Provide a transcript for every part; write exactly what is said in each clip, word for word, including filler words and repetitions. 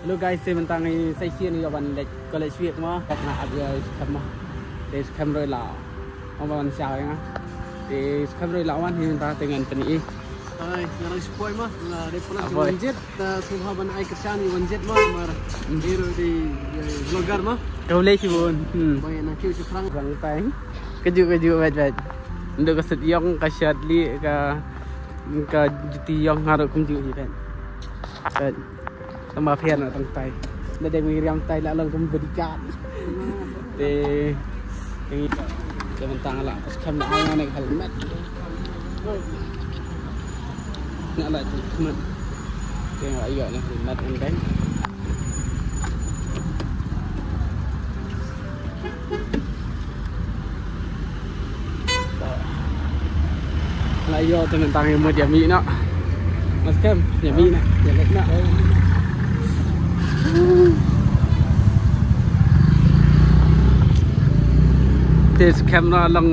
Hello guys, te mynta ngi sa shisien ngi ïa wan leit college week mo. Kat na ap ïa skhem mo. Te skhem roi la. Mo ban sha ïa nga. Te skhem roi la wan hi mynta te ngan pyni. Hai, nga dang shu poi mo. La dei pynlong wan jet. Ta sngewbha ban ai kyrshan ïa wan jet mo. Mar hero di vlogger mo. Khublei shibun. Hmm. Bai na kiew shu phrang. Bang tai. Kajuh kajuh wait wait. Ndu ka set ïong ka shirt li ka ka juti ïong nga ruh kumjuh hi phet. Phet. Tang ba phian na tang tai. Na dei ngi riam tai la long kum bodyguard. Te ngi te mynta la skhem la ai nga ne helmet. Nga la tu helmet. Te nga ïoh ne helmet ngan deng. La ïoh te mynta ngi mut ïa mih noh. Mas kem ïa mih noh, ïa leit noh. Te skhem noh long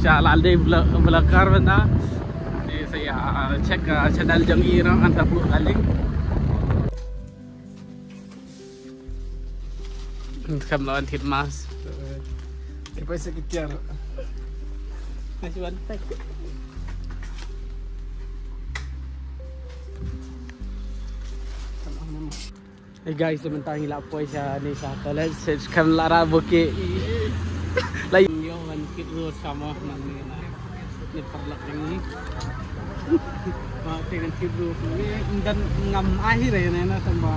sha la dei vlog, vlogger mynta. Te sa ïa check, uh, channel jong i noh ngan sa buh ka link. Kam lawan thit mas. Ke paisa ke tiar. Masih one pack. Hey guys, sementara ngi la poi sha ni sha college, sha kam lara buki. Lai yo wan kit ro sama nang ni na. Ni paralok jong ngi. Ba te kan tip ruh ngi ym don ngam ai hi re ne na tang ba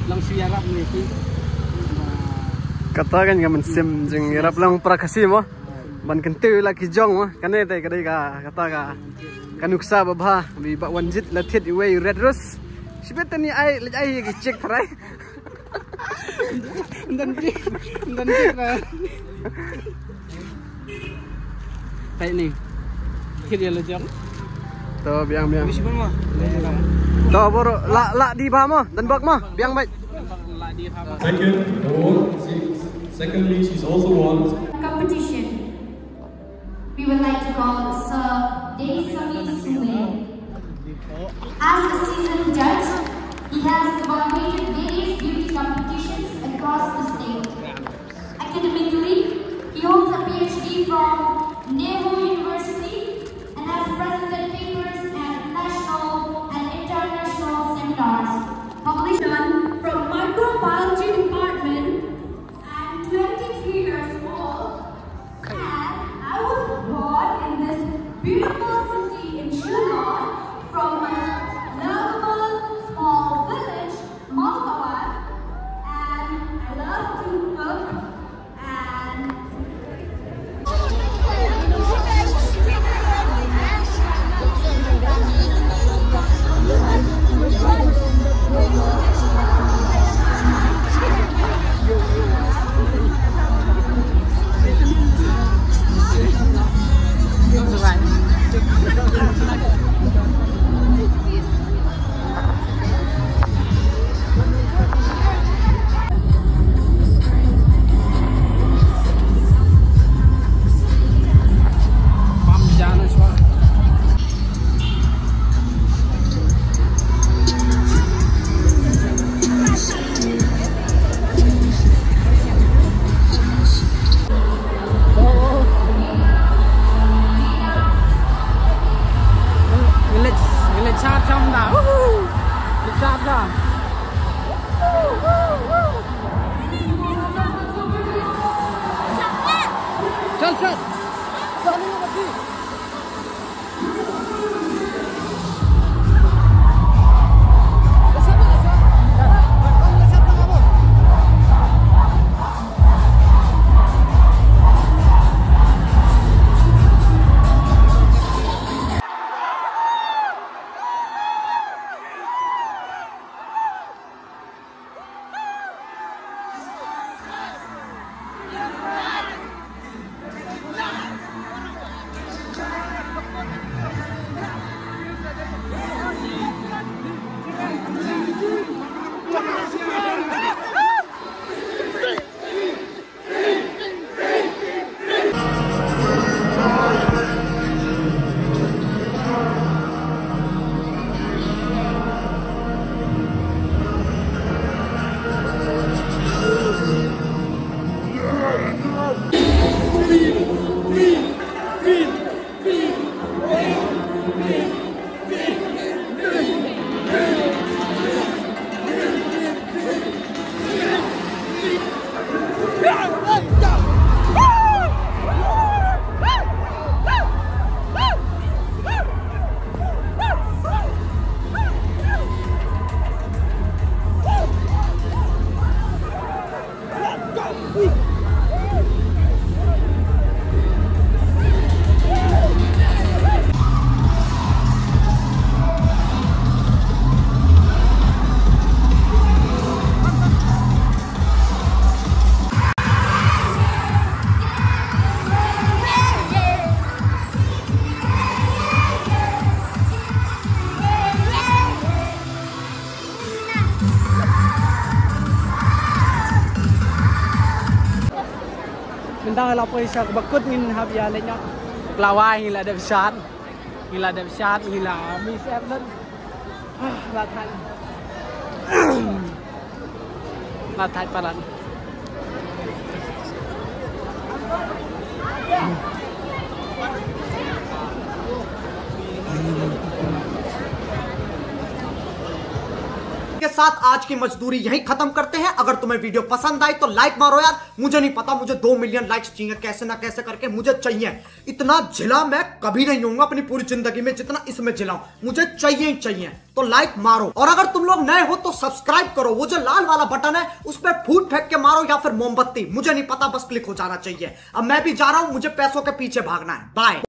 long shu ïarap ne ki. Kata kan ka mynsiem jingïarap long para Khasi mo. Ban kyntiew la ki jong mo. Kane te ka dei ka kata ka ka nuksa ba bha. Ba wan jied la thied iwei i Red Rose. Shibit tani ai leit ai ki chick trai. Ym don jied, ym don jied ra. Peit ni. Kit ïa la jong. To biang biang. Bisi pun mo. To boro la la di bha mo, don bok mo, biang beit. La di bha mo. Second, oh, she, secondly, she's also won. Competition. We would like to call Sir Deisami Sule. As a seasoned judge, he has evaluated various beauty competitions across the state. Academically, he holds a P H D from Nehru University and has presented papers at national and international seminars. Published from Microbiology Department. I'm twenty-three years old and I was born in this beautiful city in Shillong from a lovable small village, Malkawat, and I love to cook and Mynta la poi sha kaba kut ngin hap ïa leit noh. Klawai ngi la dep shad. Ngi la dep shad, ngi la mih sep lut. Ah, la thait. La thait palat. के साथ आज की मजदूरी यहीं खत्म करते हैं। अगर तुम्हें वीडियो पसंद आई तो लाइक मारो यार, मुझे नहीं पता, मुझे दो मिलियन लाइक्स चाहिए, कैसे ना कैसे करके मुझे चाहिए। इतना झिला मैं कभी नहीं होऊंगा अपनी पूरी जिंदगी में जितना इसमें झिला हूं। मुझे चाहिए ही चाहिए, तो लाइक मारो। और अगर तुम लोग नए हो तो सब्सक्राइब करो, वो जो लाल वाला बटन है उस पर फूट फेंक के मारो या फिर मोमबत्ती, मुझे नहीं पता, बस क्लिक हो जाना चाहिए। अब मैं भी जा रहा हूं, मुझे पैसों के पीछे भागना है। बाय।